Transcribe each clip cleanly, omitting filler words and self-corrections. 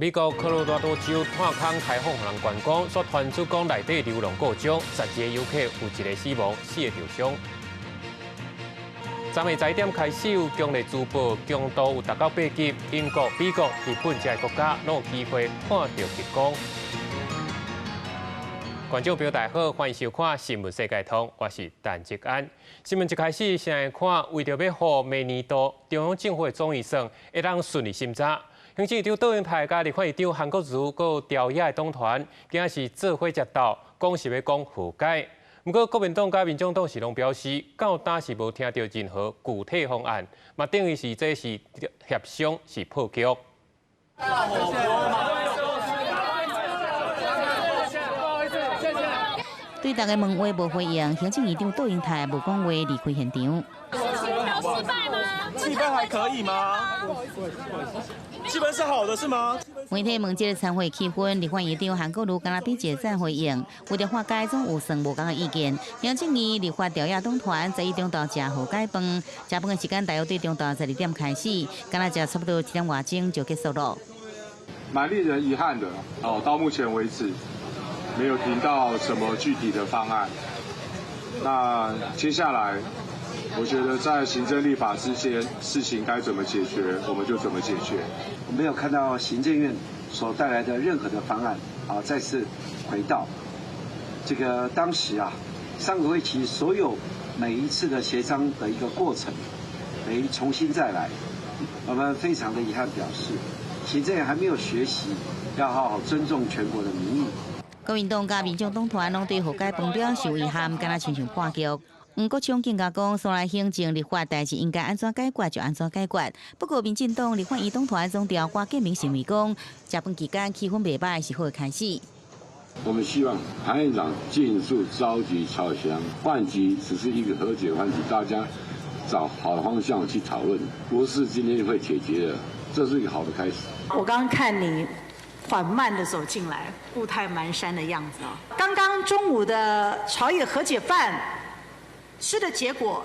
美國科羅拉多州炭礦颱風予人觀光，煞傳出講內底流浪過少，12个遊客有一个死亡，四个受傷。昨暝11點開始有強烈磁暴，強度有達到8級，英國、美國、日本這个國家攏有機會看到極光。觀眾朋友大家好，歡迎收看《新聞世界通》，我是陳吉安。新聞一開始先來看，為著欲予明年度中央政府的總預算會當順利審查，行政院長卓榮泰佮立法院長韓國瑜閣朝野的黨團，今仔是做伙食晝，講是欲講和解。毋過國民黨佮民眾黨是攏表示，到今是無聽著任何具體方案，嘛等於是這是協商是破局。對逐家問話無回應，行政院長卓榮泰無講話離開現場。失敗嗎？氣氛還可以嗎？氣氛是好的，是嗎？媒體問這个餐會氣氛，立法院長韓國瑜敢若比一個讚回應，為著化解總有算無仝的意見。行政院立法朝野黨團十一中晝食和解飯，食飯的時間大約對中晝12點開始，敢若食差不多1點外鐘就結束了。蠻令人遺憾的哦，到目前為止沒有聽到什麼具體的方案。那接下來，我覺得在行政立法之間，事情該怎麼解決，我們就怎麼解決。我沒有看到行政院所帶來的任何的方案啊，再次回到這個當時啊，上個會期所有每一次的協商的一個過程，等於重新再來。我們非常的遺憾表示，行政院還沒有學習，要好好尊重全國的民意。國民黨佮民眾黨團攏對和解飯表示遺憾，敢若親像破局。黃國昌更加講，所來行政立法代誌應該按怎解決就按怎解決。不過，民進黨立法院黨團總召郭建明認為講，食飯期間氣氛袂䆀是好的開始。我們希望韓院長盡速召集朝野飯局，只是一個和解飯局，大家找好的方向去討論，不是今天會解決的，這是一個好的開始。我剛剛看你緩慢的走進來，步態蹣跚的樣子啊。剛剛中午的朝野和解飯吃的結果，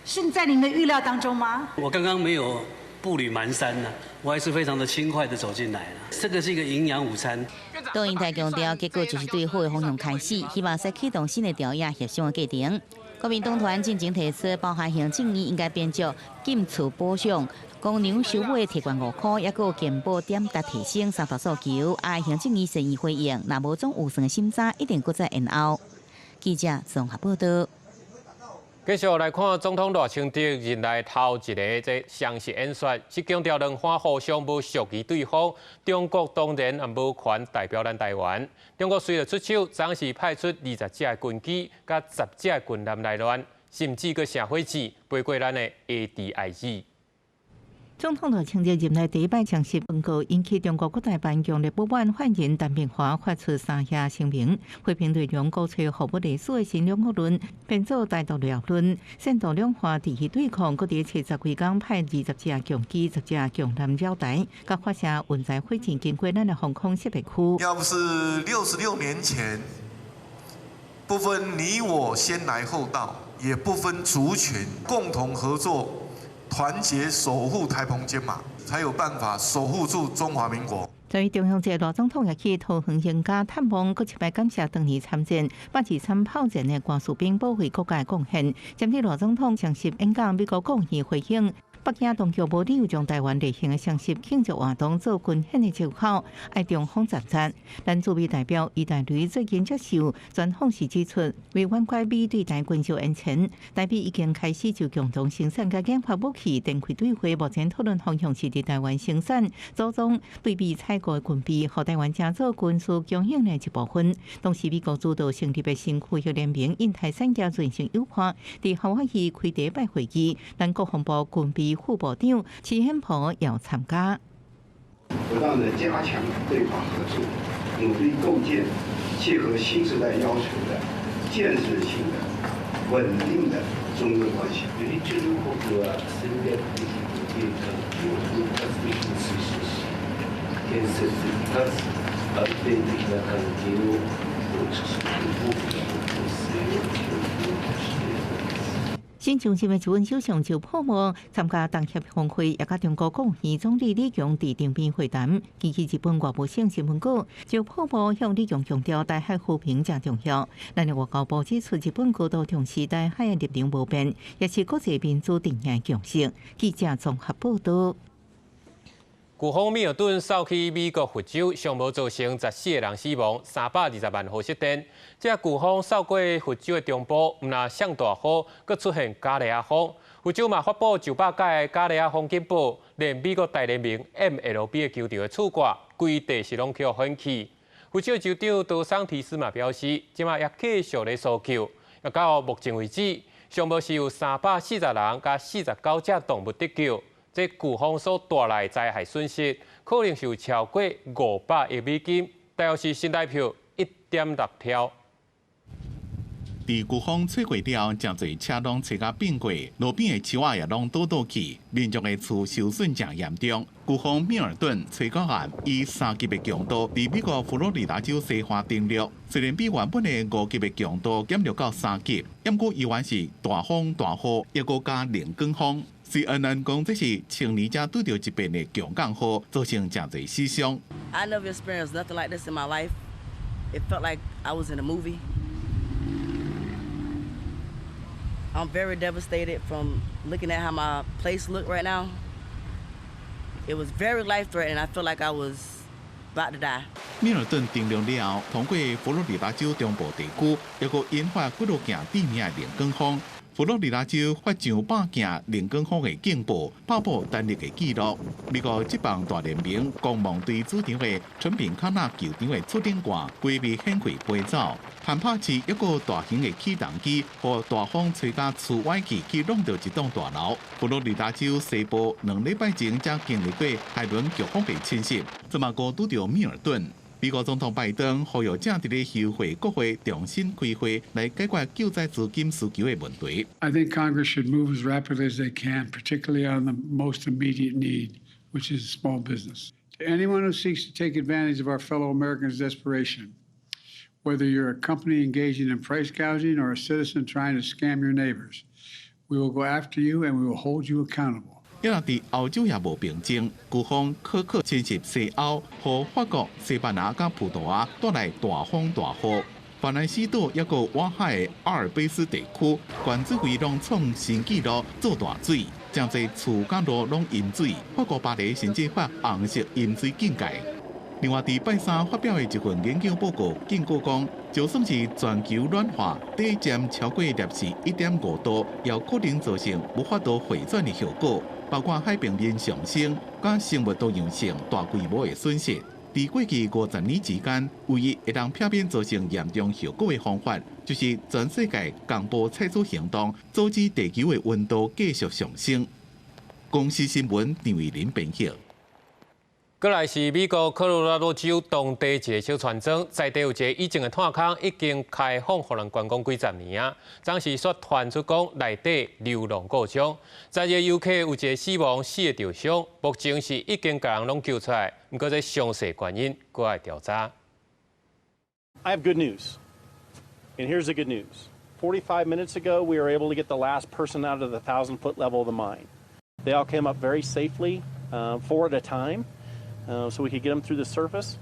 是在您的預料當中嗎？我剛剛沒有步履蹣跚呢，我還是非常的輕快的走進來了。這個是一個營養午餐。卓榮泰強調，結果就是對好的方向開始，希望會使啟動新的朝野協商的過程。國民黨團進前提出，包含行政院應該編就禁厝補償、公糧收尾提懸5塊，抑閣健保點值提升三大訴求，愛行政院善意回應，若無總預算的審查，一定閣再延後。記者綜合報道。繼續來看總統賴清德任內頭一个這雙十演說，是強調兩岸互相無屬於對方，中國當然也無權代表咱台灣。中國隨著出手，昨是派出20架的軍機、佮10隻軍艦來亂，甚至閣射火箭飛過咱的 ADIZ。總統賴清德任內第一擺正式報告，引起中國國台辦強烈不滿，發言人陳斌華發出三額聲明，批評內容鼓吹互不隸屬的新兩國論，變做台獨聯論，煽動兩岸持續對抗，閣佇70幾工派20架強機、10架強艦繞台，佮發射運載火箭經過咱的防空識別區。要不是66年前，不分你我先來後到，也不分族群，共同合作。團結守護台澎金馬，才有辦法守護住中華民國。在中秋節，賴總統也去桃園榮家探望，閣一擺感謝當年參戰823炮戰的關士兵保衛國家的貢獻。針對賴總統雙十演講，美國國會回應，北京當局無理由將台灣例行的雙十慶祝活動做軍演的藉口，愛中方站站。咱駐美代表余大雷最近接受專訪時指出，為緩解美對台軍售延遲，台美已經開始就共同生產佮研發武器展開對話，目前討論方向是佇台灣生產、組裝、對美採購的軍備，予台灣成做軍事供應的一部分。同時，美國主導成立的新區域聯盟印太產業韌性優化，佇夏威夷開第一擺會議，咱國防部軍備副部長池顯鵬也有參加。不斷的加強對華合作，努力構建切合新時代要求的建設性的、穩定的中俄關係。中國は戦略的固定関係を包括的に推進し、建設的かつ安定的な関係を構築する大きな方向性を共有しています。新上任的日本首相石破茂參加東協峰會，也佮中國國務院總理李強佇張邊會談。根據日本外務省新聞稿，石破茂向李強強調，台海和平誠重要。咱的外交部指出，日本高度重視台海的立場無變，也是國際民主陣營的共識。記者綜合報道。颶風米爾頓掃去美國佛州，上無造成14個人死亡，320萬戶失電。這颶風掃過佛州的中部，毋但上大雨，閣出現加熱仔風。佛州嘛發布900屆加熱仔風警報，連美國大聯盟 MLB 的球場的厝蓋，規地是攏予掀去。佛州州長德桑提斯嘛表示，這馬也繼續咧搜救。到目前為止，上無是有340人佮49隻動物得救。這颶風所帶來災害損失，可能是有超過500億美金，大約是新台票1.6兆。佇颶風吹過了，誠濟車攏吹甲變過，路邊的樹仔也攏倒倒去，民眾的厝受損誠嚴重。颶風米爾頓吹到岸，以3級的強度，佇美國佛羅里達州西岸登陸。雖然比原本的5級的強度減弱到3級，毋過依然是大風大雨，抑閣加龍捲風。CNN 講這是千年才拄著一遍的強降雨，造成誠濟死傷。 I never experienced nothing like this in my life. It felt like I was in a movie. I'm very devastated from looking at how my place look right now. It was very life threatening. I felt like I was about to die. 米爾頓登陸了後，通過佛羅里達州中部地區，抑閣引發幾落件致命的龍捲風。佛羅里達州發上百件龍捲風的警報，打破單日的紀錄。美國職棒大聯盟光芒隊主場的春平卡納球場的厝頂蓋規暝掀開飛走。坦帕市一個大型的起重機予大風吹甲吹歪去，去挵著一棟大樓。佛羅里達州西部2禮拜前才經歷過海倫颶風的侵襲，這馬閣拄著米爾頓。美國總統拜登呼籲正佇咧休會國會重新開會來解決救災資金需求的問題。 I think Congress should move as rapidly as they can, particularly on the most immediate need, which is small business. To anyone who seeks to take advantage of our fellow Americans' desperation, whether you're a company engaging in price gouging or a citizen trying to scam your neighbors, we will go after you and we will hold you accountable. 抑若佇歐洲也無平靜，颶風可可侵襲西歐，予法國、西班牙佮葡萄牙帶來大風大雨。法蘭西島抑閣外海的阿爾卑斯地區，懸水位攏創新紀錄做大水，誠濟厝佮路攏淹水。法國巴黎甚至發紅色淹水警戒。另外，佇拜三發表的一份研究報告警告講，就算是全球暖化底佔超過攝氏1.5度，也有可能造成無法度回轉的後果，包括海平面上升、佮生物多樣性大規模的損失。佇過去50年之間，唯一會當避免造成嚴重後果的方法，就是全世界共步採取行動，阻止地球的溫度繼續上升。公視新聞張偉林編譯。過來是美國科羅拉多州當地一个小村莊，在地有一个以前的炭坑已經開放予人觀光幾十年啊。當時煞傳出講內底硫磺故障，在個遊客有一個死亡，四个著傷，目前是已經共人攏救出來，毋過這詳細原因閣愛調查。 I have good news, and here's the good news. 45 minutes ago, we were able to get the last person out of the 1,000-foot level of the mine. They all came up very safely, four at a time. So we could get them through the surface.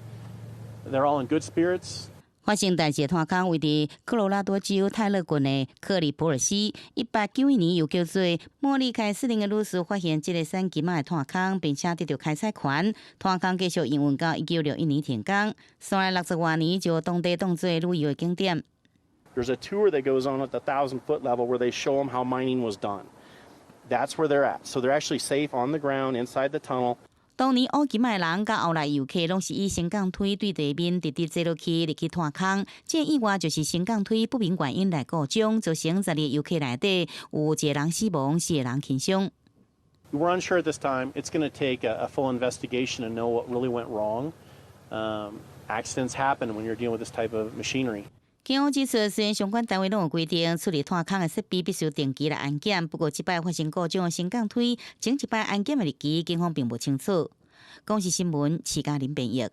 They're all in good spirits. 發生代誌炭坑位佇科羅拉多州泰勒郡的克里普爾斯，1891年又叫做莫利凱斯林的女士發現這個產金仔的炭坑，並且得著開採權。炭坑繼續營運到1961年停工，煞來60外年就當地當做旅遊的景點。 There's a tour that goes on at the 1,000-foot level where they show them how mining was done. That's where they're at. So they're actually safe on the ground inside the tunnel. 當年挖金仔的人佮後來遊客攏是以升降梯對地面直直坐落去入去炭坑。這意外就是升降梯不明原因來故障，造成12個遊客內底有一個人死亡，四個人輕傷。 We're unsure at this time. It's going to take a full investigation to know what really went wrong. Accidents happen when you're dealing with this type of machinery. 警方指出，雖然相關單位攏有規定處理炭坑的設備必須定期來安檢，不過這擺發生故障的升降梯，前一擺安檢的日期，警方並無清楚。公視新聞，徐嘉玲編譯。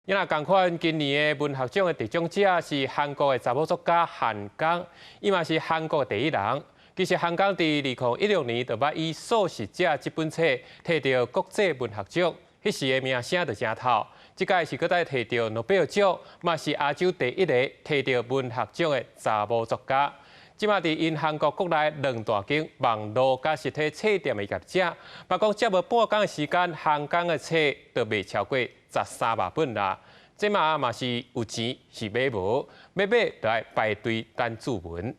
伊若仝款，今年的文學獎的得獎者是韓國的查某作家韓江，伊嘛是韓國第一人。其實韓江佇2016年就捌以《素食者》這本冊提著國際文學獎，彼時的名聲就誠透。這擺是閣再提著諾貝爾獎，嘛是亞洲第一個提著文學獎的查某作家。這馬佇𪜶韓國國內兩大間網路佮實體冊店的業者，嘛講才無半工的時間，韓江的冊就賣超過13萬本啦。這馬嘛是有錢是買無，欲買就愛排隊等注文。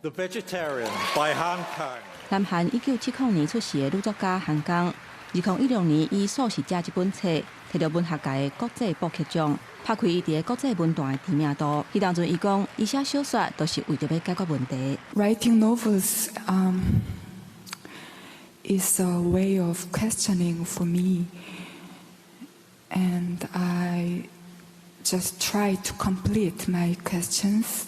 The Vegetarian by Han Kang。南韓1970年出世的女作家韓江，2016年以《素食者》這本冊提著文學界的國際布克獎，拍開伊佇个國際文壇的知名度。彼當陣伊講，伊寫小說都是為著欲解決問題。 Writing novels is a way of questioning for me, and I just try to complete my questions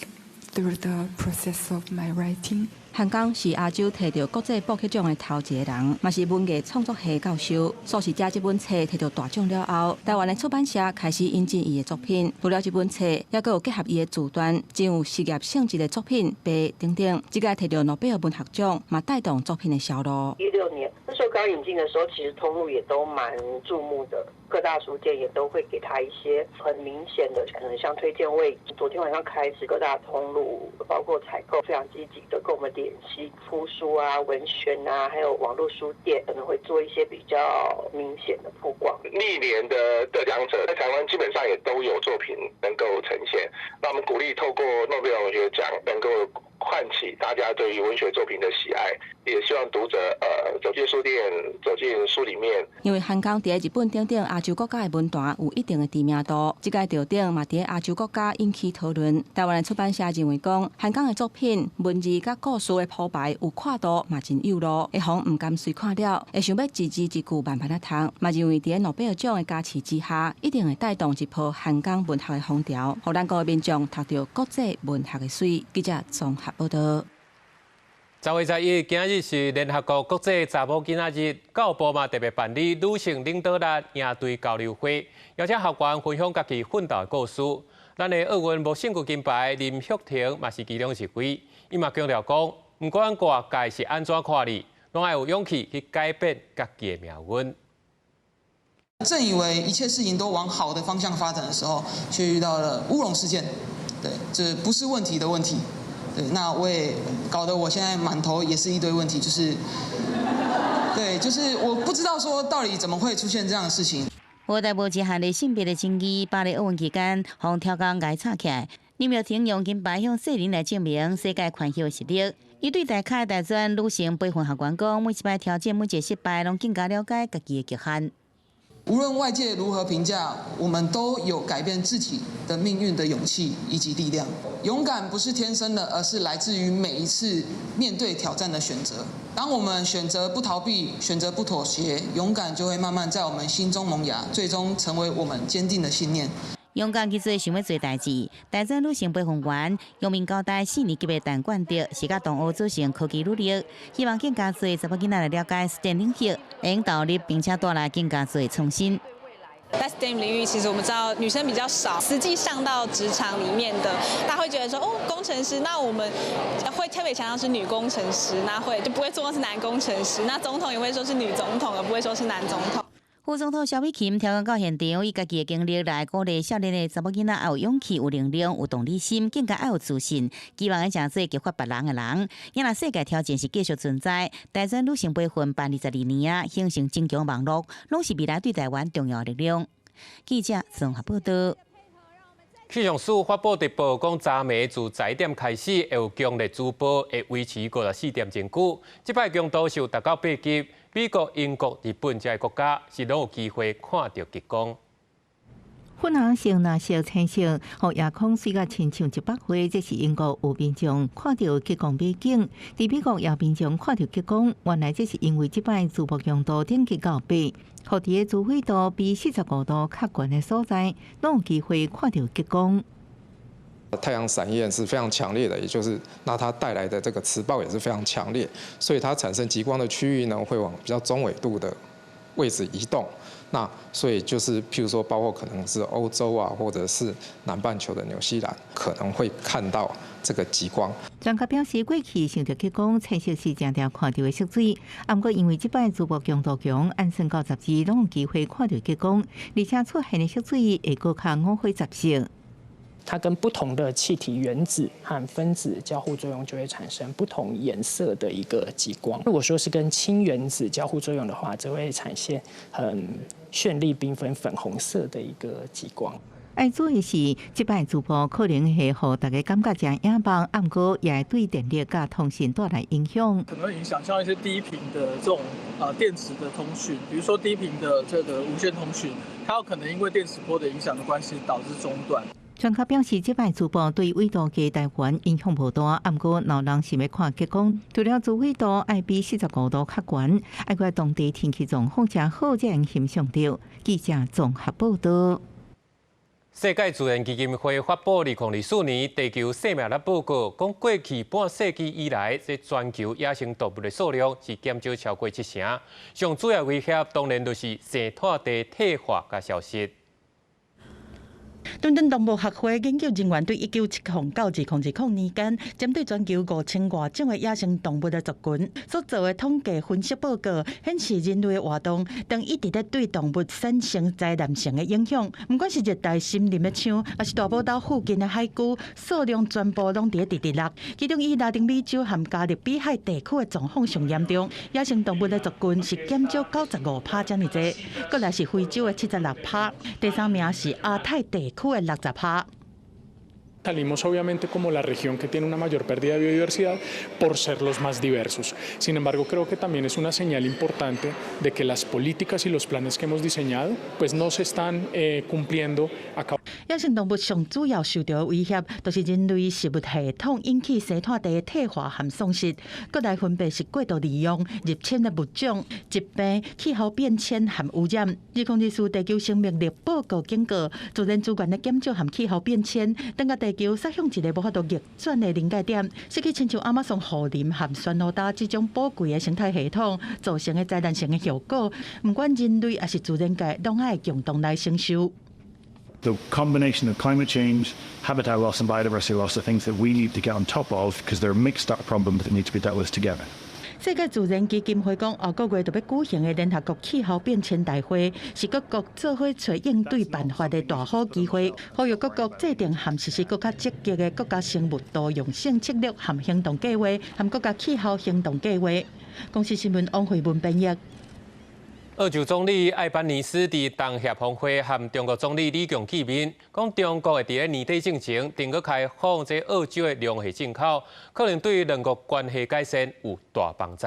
through the process of my writing. 韓江是亞洲提著國際布克獎的頭一個人，嘛是文藝創作系教授。《素食者》這本冊提著大獎了後，台灣的出版社開始引進伊的作品。除了這本冊，猶閣有結合伊的自傳，真有實驗性質的作品《白》等等。這擺提著諾貝爾文學獎，嘛帶動作品的銷路。 16年那時候剛引進的時候，其實通路也都蠻注目的，各大書店也都會給他一些很明顯的，可能像推薦位。昨天晚上開始，各大通路包括採購非常積極的跟我們聯繫，出書啊、文宣啊，還有網絡書店可能會做一些比較明顯的曝光。歷年的得獎者在台灣基本上也都有作品能夠呈現。那我們鼓勵透過諾貝爾文學獎能夠喚起大家對於文學作品的喜愛，也希望讀者走進書店，走進書裡面。因為韓江佇日本等等亞洲國家的文壇有一定的知名度，這擺得獎嘛佇亞洲國家引起討論。台灣的出版社認為講，韓江的作品文字佮故事的鋪排有跨度，嘛真有路，會予毋甘隨看了，會想欲一字一句慢慢仔讀。嘛認為佇諾貝爾獎的加持之下，一定會帶動一波韓江文學的風潮，予咱國的民眾讀著國際文學的媠。記者綜合報道。10月11，今日是聯合國國際查某囡仔日，教育部嘛特別辦理女性領導力營隊交流會，邀請學員分享家己奮鬥的故事。咱的奧運無勝負金牌林郁婷嘛是其中一位，伊嘛強調講，毋管外界是按怎看你，攏愛有勇氣去改變家己的命運。正以為一切事情都往好的方向發展的時候，卻遇到了烏龍事件。對，這不是問題的問題。對，那我也搞得我現在滿頭也是一堆問題，就是，對，就是我不知道說到底怎麼會出現這樣的事情。無代無誌限的性別的爭議，巴黎奧運期間，予刁工共吵起來。林郁婷用金牌向世人來證明世界拳擊的實力。伊對大開大專女性培訓學員講，每一擺挑戰，每一個失敗，攏更加了解家己的極限。無論外界如何評價，我們都有改變自己的命運的勇氣以及力量。勇敢不是天生的，而是來自於每一次面對挑戰的選擇。當我們選擇不逃避，選擇不妥協，勇敢就會慢慢在我們心中萌芽，最終成為我們堅定的信念。勇敢去做想欲做代誌。大專女性培訓員，陽明交大四年級的陳冠德，是佮同學組成科技女力，希望更加濟查某囡仔來了解 STEM 領域，會用投入並且帶來更加濟創新。在 STEM 領域，其實我們知道女生比較少，實際上到職場裡面的，大家會覺得說，哦，工程師，那我們會特別強調是女工程師，那會就不會說是男工程師，那總統也會說是女總統，而不會說是男總統。副總統蕭美琴刁工到現場，以家己的經歷來鼓勵少年的查某囡仔，愛有勇氣、有能量、有動力心，更加愛有自信，期望會成做激發別人的人。也若世界挑戰是繼續存在，大專女性培訓辦22年啊，形成堅強網絡，攏是未來對台灣重要力量。記者綜合報道。氣象署發布的報講，昨暝自11點開始會有強烈磁暴，會維持54點鐘久。這擺強度是有達到8級。美國、英國、日本這个國家是攏有機會看著極光。粉紅色、藍色、青色，予夜空媠甲親像一幅畫。這是英國有民眾看著極光美景，佇美國也有民眾看著極光。原來這是因為這擺磁暴強度等級到八，予佇个經緯度比45度較懸的所在，攏有機會看著極光。太陽閃焰是非常強烈的，也就是那它帶來的這個磁暴也是非常強烈，所以它產生極光的區域呢，會往比較中緯度的位置移動。那所以就是譬如說，包括可能是歐洲啊，或者是南半球的紐西蘭，可能會看到這個極光。專家表示，過去想著極光彩色是誠定看著的色水，毋過因為這擺磁暴強度強，按算到十二攏有機會看著極光，而且出現的色水會閣較五花雜色。它跟不同的氣體原子和分子交互作用，就會產生不同顏色的一個極光。如果說是跟氫原子交互作用的話，則會產生很絢麗繽紛粉紅色的一個極光。愛注意是，這擺磁暴可能會予大家感覺誠眼目，毋過也會對電力佮通訊帶來影響。可能會影響像一些低頻的這種電磁的通訊，比如說低頻的這個無線通訊，它有可能因為電磁波的影響的關係導致中斷。專家表示，這擺磁暴對緯度低台灣影響無大，毋過若人想欲看極光，除了經緯度愛比45度較懸，愛閣當地天氣狀況誠好才會欣賞著。記者綜合報道。世界自然基金會發布2024年地球生命力報告，講過去半世紀以來，這全球野生動物的數量是減少超過七成。上主要威脅當然就是生態地退化佮消失。倫敦動物學會研究人員對1970到2020年間，針對全球5000外種的野生動物的族群所做的統計分析報告，顯示人類的活動當一直咧對動物產生災難性的影響。毋管是熱帶森林的象，抑是大堡島附近的海龜，數量全部攏佇咧直直落。其中以拉丁美洲和加勒比海地區的狀況上嚴重，野生動物的族群是減少95%遮爾濟，閣來是非洲的76%，第三名是亞太地區的60%。 Salimos obviamente como la región que tiene una mayor pérdida de biodiversidad por ser los más diversos. Sin embargo, creo que también es una señal importante de que las políticas y los planes que hemos diseñado pues no se están cumpliendo a 野生動物上主要受著的威脅，就是人類食物系統引起生態地退化和喪失，閣來分別是過度利用、入侵的物種、疾病、氣候變遷和污染。2024地球生命力報告警告，自然資源的減少和氣候變遷，當共地球殺向一个無法度逆轉的臨界點，失去親像亞馬遜雨林和酸雨礁這種寶貴的生態系統造成的災難性的後果，毋管人類抑是自然界，攏愛共同來承受。 The combination of climate change, habitat loss and biodiversity loss are things that we need to get on top of because they're mixed up problems that need to be dealt with together. 世界自然基金會講，後個月就欲舉行的聯合國氣候變遷大會，是各國做伙揣應對辦法的大好機會，呼籲各國制定和實施閣較積極的國家生物多樣性策略和行動計劃，和國家氣候行動計劃。公視新聞王慧文編譯。澳洲總理艾班尼斯佇東協峰會和中國總理李強見面，講中國會佇咧年底進前定閣開放這澳洲的龍蝦進口，可能對兩國關係改善有大幫助。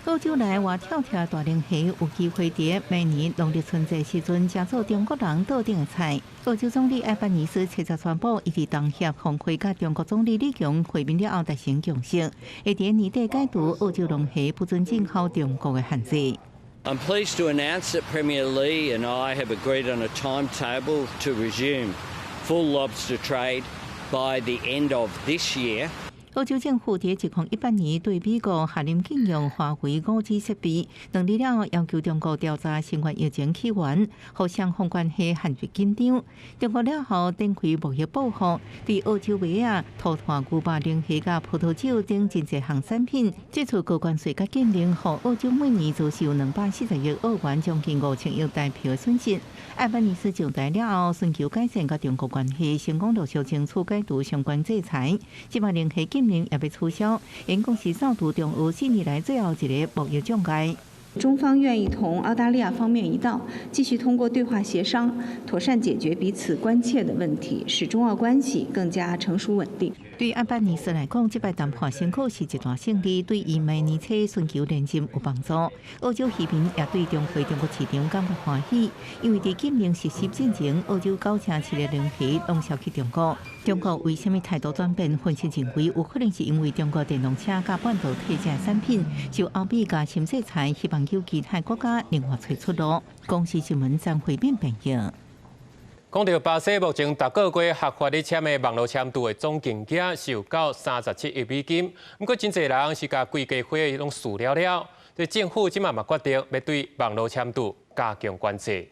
澳洲來活跳跳大龍蝦有機會佇明年農曆春節時陣，成做中國人桌頂的菜。澳洲總理艾班尼斯七十宣布，伊佇東協峰會佮中國總理李強會面了後達成共識，會佇年底解除澳洲龍蝦不准進口中國的限制。 I'm pleased to announce that Premier Li and I have agreed on a timetable to resume full lobster trade by the end of this year. 澳洲政府佇2018年對美國下令禁用華為5G 設備，2年了後要求中國調查新冠疫情起源，予雙方關係陷入緊張。中國了後展開貿易報復，對澳洲麥仔、塗炭牛肉、龍蝦佮葡萄酒等真濟項產品，祭出高關稅佮禁令，予澳洲每年遭受240億澳元，將近5000億台幣的損失。艾班尼斯上台了後，尋求改善佮中國關係，成功陸續爭取解除相關制裁。這擺龍蝦禁令也欲取消，𪜶講是掃除中澳四年來最後一个貿易障礙。中方願意同澳大利亞方面一道，繼續通過對話協商，妥善解決彼此關切的問題，使中澳關係更加成熟穩定。對艾班尼斯來講，這擺談判成果是一大勝利，對伊明年初尋求連任有幫助。澳洲漁民也對重回中國市場感覺歡喜，因為佇禁令實施之前，澳洲九成七的龍蝦攏銷去中國。中國為啥物態度轉變？分析認為，有可能是因為中國電動車佮半導體這產品受歐美佮深制裁，希望有其他國家另外揣出路。公視新聞張惠敏編譯。講著巴西目前逐個月合法咧簽的網路簽賭的總金額是有到37億美金，毋過真濟人是共規家伙攏輸了了。這政府這馬嘛決定欲對網路簽賭加強管制。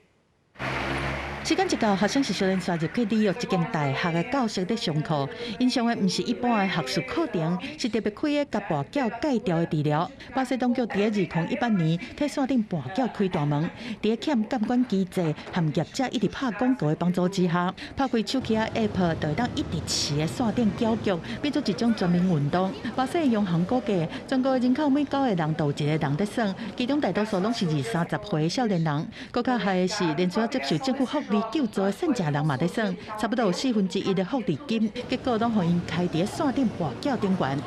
時間一到，學生是小連紲入去里約這間大學的教室咧上課。𪜶上的毋是一般的學術課程，是特別開的共跋筊戒掉的治療。巴西當局佇2018年替線頂跋筊開大門，佇欠監管機制和業者一直拍廣告的幫助之下，拍開手機仔 App 就會當一直飼佇線頂攪局，變做一種全民運動。巴西的央行估計，全國人口每九個人就有一個人佇耍，其中大多數攏是二三十歲的少年人。閣較害的是，連需要接受政府福利救助的散食人嘛佇耍，差不多有四分之一的福利金，結果攏予𪜶開佇線頂跋筊頂懸。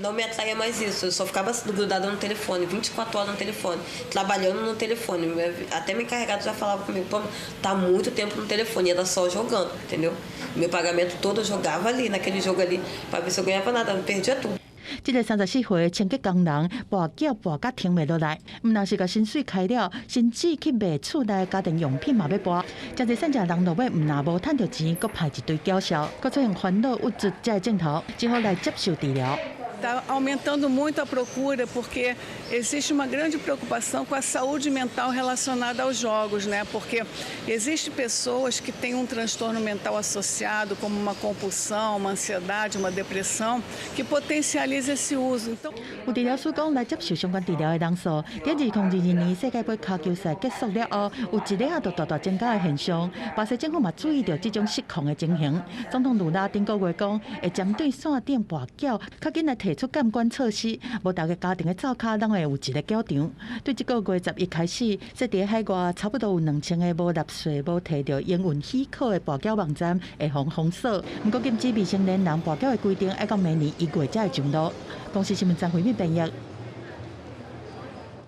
Não me atraía mais isso, eu só ficava grudada no telefone, 24 horas no telefone, trabalhando no telefone. Até meu encarregado já falava comigo: "Pô, tá muito tempo no telefone", e era só jogando, entendeu? Meu pagamento todo eu jogava ali, naquele jogo ali, para ver se eu ganhava nada, eu perdia tudo. 這个34歲的清潔工人跋筊跋甲停袂落來，毋但是共薪水開了，甚至去賣厝內家電用品嘛欲跋。誠濟散食人落尾毋但無趁著錢，閣派一堆繳數，閣出現煩惱鬱卒這个症頭，只好來接受治療。 Está aumentando muito a procura porque existe uma grande preocupação com a saúde mental relacionada aos jogos, né? Porque existem pessoas que têm um transtorno mental associado, como uma compulsão, uma ansiedade, uma depressão, que potencializa esse uso. Então, 有治療師講，來接受相關治療的人數，佇2022年世界盃跤球賽結束了後，有一下仔就大大增加的現象。巴西政府嘛注意著這種失控的情形。總統盧拉頂個月講，會針對線頂跋筊，較緊來提出監管措施，無逐个家庭的灶跤攏會有一个筊場。對這個月11開始，設佇海外差不多有2000个無納稅、無提著營運許可的跋筊網站會予封鎖。毋過禁止未成年人跋筊的規定，愛到明年1月才會上路。公視新聞張惠敏編譯。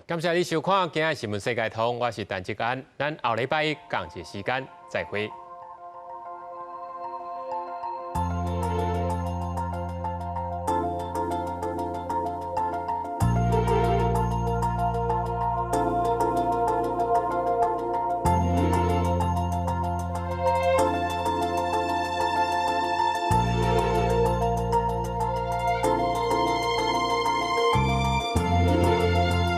感謝你收看今仔新聞世界通，我是陳志安，咱後禮拜仝一時間再會。